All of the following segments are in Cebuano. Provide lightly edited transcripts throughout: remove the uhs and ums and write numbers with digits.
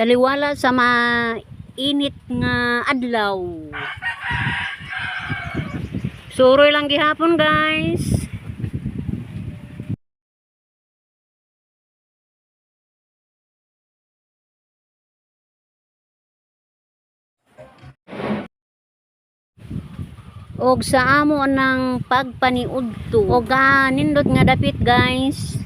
Taliwala sa mainit nga adlaw. Suroy lang gihapon, guys. Og sa amo ng pagpaniudto. Og nindot nga dapit, guys.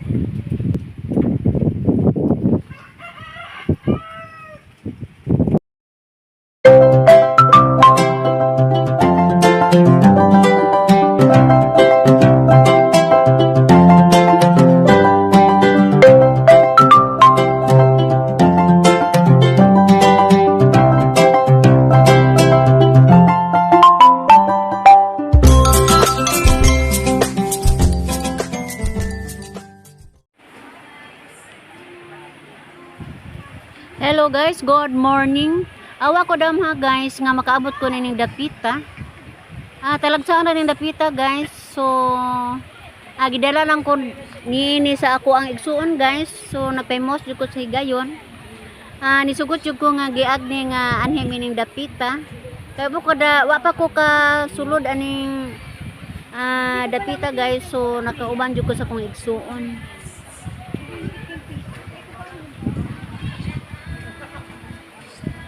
Hello guys, good morning. Awa ko damha, guys, nga makaabot ko nining dapita. Talagsaan na ning dapita, guys. So gidala lang ko niini sa ako ang igsuon, guys. So nagpaymos jud ko sa higayon. Nisugot jud ko nga giagni nga anhi mining dapita. Kay ko da wa pa ko ka sulod aning dapita, guys. So nakauban jud ko sa akong igsuon.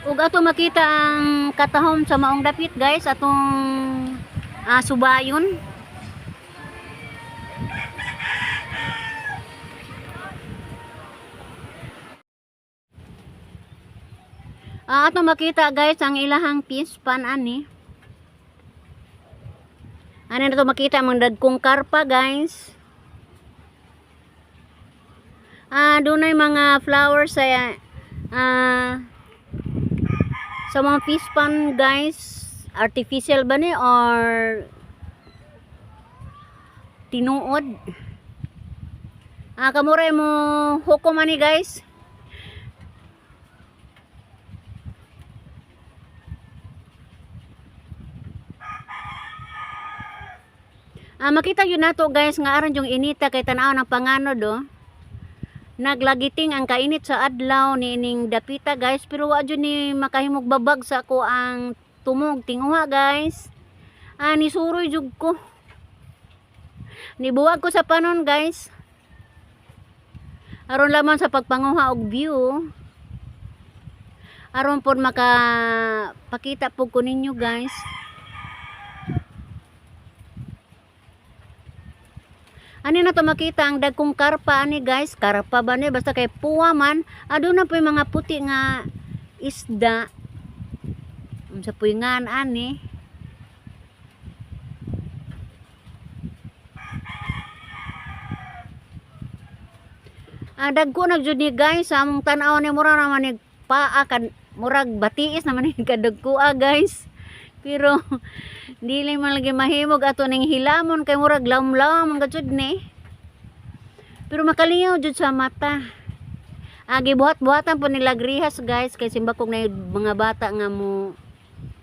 Ug ato makita ang katahom sa maong dapit, guys, atong subayon. Ato makita, guys, ang ilahang fish pan ani. Ano na to makita ang dagkong karpa, guys. Dunay mga flowers sa mga fish pan, guys. Artificial ba ni or tinuod? Kamuray mo hukom ani, guys. Makita yun nato, guys, nga aron yung inita kay tan-aw ng panganod, oh. Naglagiting ang kainit sa adlaw ni ining dapita, guys, pero wa jud ni makahimog babag sa ako ang tumog tinguha, guys. Nisuroy jud ko. Nibuwag ko sa panon, guys. Aron lamang sa pagpanguha og view. Aron pod makapakita pud ko ninyo, guys. Ani na to makita ang dagkong karpa ani, guys. Karpa ba ni? Basta kay puwa man. Aduna po yung mga puti nga isda. Unsa po yung ngan ani? Dagko na jud ni, guys. Sa among tan-aw ni mura naman ni paa kad murag batiis naman ni kadagkoa, guys. Pero dili man lagi mahimog ato ning hilamon kay murag lawom-lawom man gud ni. Pero makalingaw jud sa mata. Gibuhat-buhatan po nila grihas, guys, kay simbakog na yung mga bata nga mo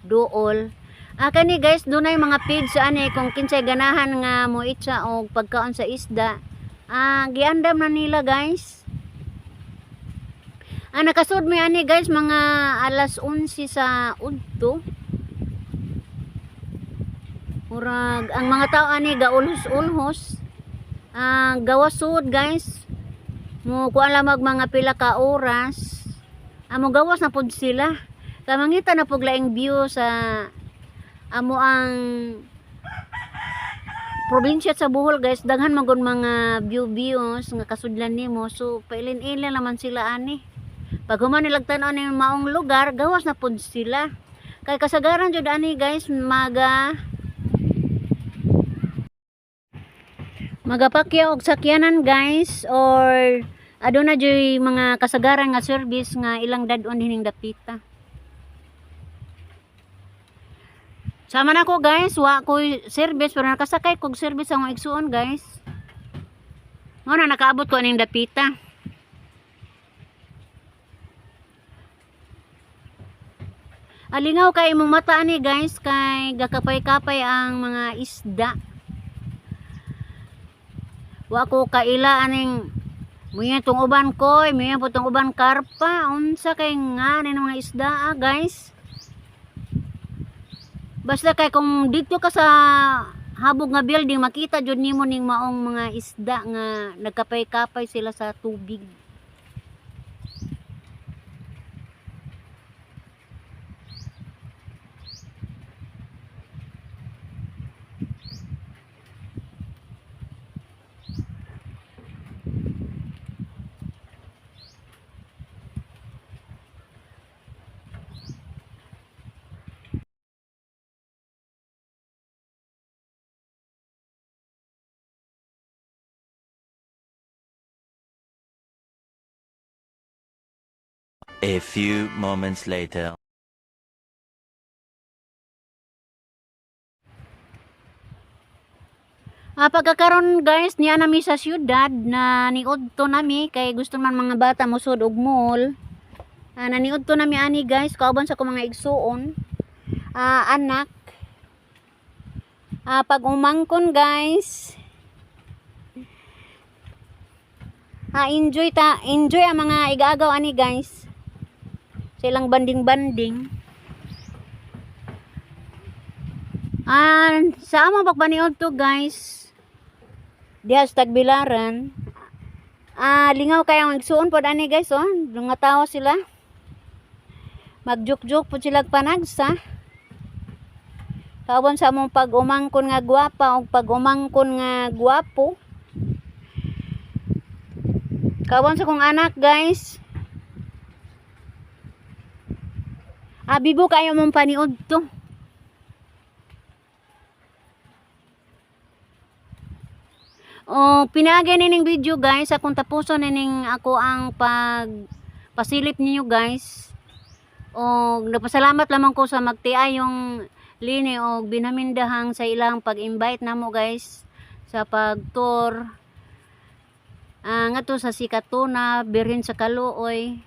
duol. Kani, guys, dunay mga page ani kung kinsay ganahan nga mo itsa og pagkaon sa isda. Giandam na nila, guys. Nakasud mi ani, guys, mga alas 11 sa udto. Murag ang mga tao ani gaulhos-ulhos. Gawas sud, guys. Mo kuan lamang mga pila ka oras. Mo gawas na pud sila. Kay mangita na pud laing view sa amo ang probinsya sa Bohol, guys. Daghan man gud mga view views nga kasudlan nimo, so pailin-ilin naman sila ani. Pag human nilag tan-aw ning maong lugar, gawas na pud sila. Kay kasagaran jud ani, guys, magapakyaw og sakyanan, guys, or aduna juy mga kasagaran nga service nga ilang dad-on hining dapita. Sama na ko, guys, wa ko service pero nakasakay kog service ang igsuon, guys. Mao na nakaabot ko aning dapita. Alingaw kay imong mata ani, guys, kay gakapay-kapay ang mga isda. Wa ko kaila aning Muya tong uban koy, muya po tong uban karpa. Unsa kay nga ni mga isda ah, guys. Basta kay kung dito ka sa habog nga building, makita jud nimo ning maong mga isda nga nagkapay-kapay sila sa tubig. A few moments later. Ah, pagkakaron guys, niya nami sa syudad na niudto nami kay gusto man mga bata mosud og mall. Ah, naniudto nami ani guys, kauban sa akong mga igsuon. Ah, anak. Ah, pag umangkon guys. Ah, enjoy ta, enjoy ang mga igagaw ani guys. Silang banding-banding. Ah, sa among pagpaniod to guys. Diha sa Tagbilaran. Ah, lingaw kay ang igsuon pod ani guys oh. Mga tawo sila. Magjuk-juk pod sila panagsa. Kauban sa among pag-umangkon nga gwapa og pag-umangkon nga gwapo. Kauban sa kong anak guys. Ah, bibo kayo mong paniod to. Oh, pinaagi nining video guys, akong tapuson nining ako ang pag pasilip ninyo guys. Og nagpasalamat lamang ko sa magtiayong Lini og binamindahang sa ilang pag-invite namo guys sa pag-tour ah ngadto sa Sikatuna, Birhen sa Kaluoy.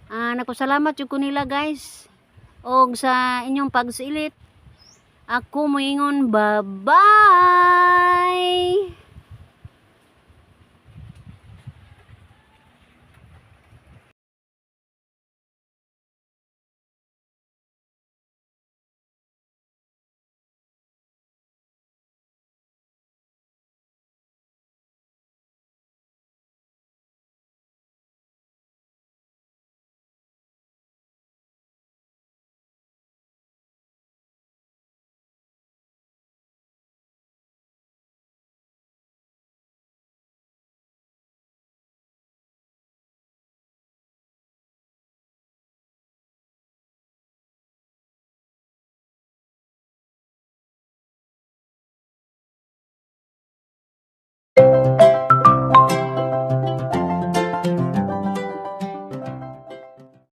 Ah, nagpasalamat jud ko nila guys. Og sa inyong pagsilip, ako moingon bye-bye.